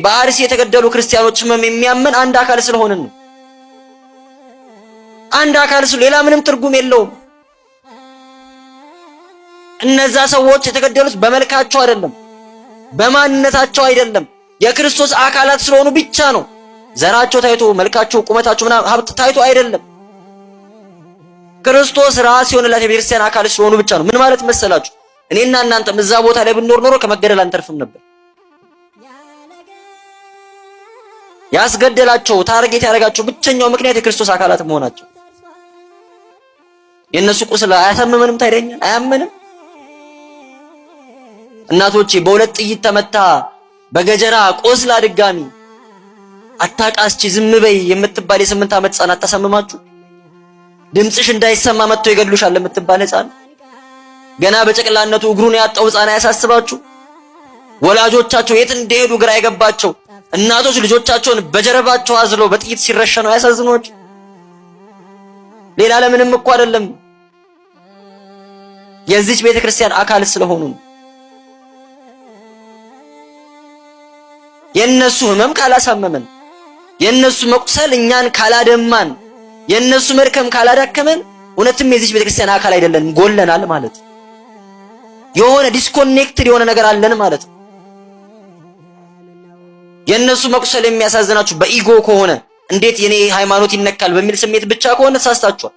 በአርሲ የተገደሉ ክርስቲያኖች ህመም የሚያመን አንድ አካል ስለሆንን ነው። አንድ አካል ስለ ሌላ ምንም ትርጉም የለውም። እነዛ ሰዎች የተገደሉት በመልካቸው አይደለም፣ በማንነታቸው አይደለም፣ የክርስቶስ አካላት ስለሆኑ ብቻ ነው። ዘራቸው ታይቶ መልካቸው፣ ቁመታቸው ምናምን ሀብት ታይቶ አይደለም። ክርስቶስ ራስ የሆነላት የቤተክርስቲያን አካል ስለሆኑ ብቻ ነው። ምን ማለት መሰላችሁ? እኔና እናንተም እዛ ቦታ ላይ ብንኖር ኖሮ ከመገደል አንተርፍም ነበር። ያስገደላቸው target ያደረጋቸው ብቸኛው ምክንያት የክርስቶስ አካላት መሆናቸው። የእነሱ ቁስል አያሳምመንም? ታይደኛል አያመንም? እናቶቼ በሁለት ጥይት ተመታ በገጀራ ቆስላ ድጋሚ አታቃስቺ ዝም በይ የምትባል የ8 ዓመት ህፃን አታሳምማችሁ? ድምፅሽ እንዳይሰማ መጥቶ ይገድሉሻል የምትባል ህፃን፣ ገና በጨቅላነቱ እግሩን ያጣው ህፃን አያሳስባችሁ? ወላጆቻቸው የት እንደሄዱ ግራ የገባቸው እናቶች ልጆቻቸውን በጀርባቸው አዝለው በጥይት ሲረሸኑ አያሳዝኗችሁ? ሌላ ለምንም እኮ አይደለም፣ የዚች ቤተክርስቲያን አካል ስለሆኑ ነው። የእነሱ ህመም ካላሳመመን፣ የእነሱ መቁሰል እኛን ካላደማን፣ የእነሱ መድከም ካላዳከመን እውነትም የዚች ቤተክርስቲያን አካል አይደለንም፣ ጎለናል ማለት የሆነ disconnected የሆነ ነገር አለን ማለት ነው። የእነሱ መቁሰል የሚያሳዝናችሁ በ ego ከሆነ፣ እንዴት የኔ ሃይማኖት ይነካል በሚል ስሜት ብቻ ከሆነ ተሳስታችኋል።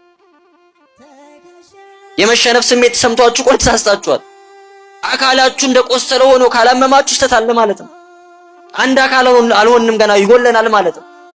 የመሸነፍ ስሜት ተሰምቷችሁ ከሆነ ተሳስታችኋል። አካላችሁ እንደቆሰለ ሆኖ ካላመማችሁ ስህተት አለ ማለት ነው። አንድ አካል አልሆንም ገና ይጎለናል ማለት ነው።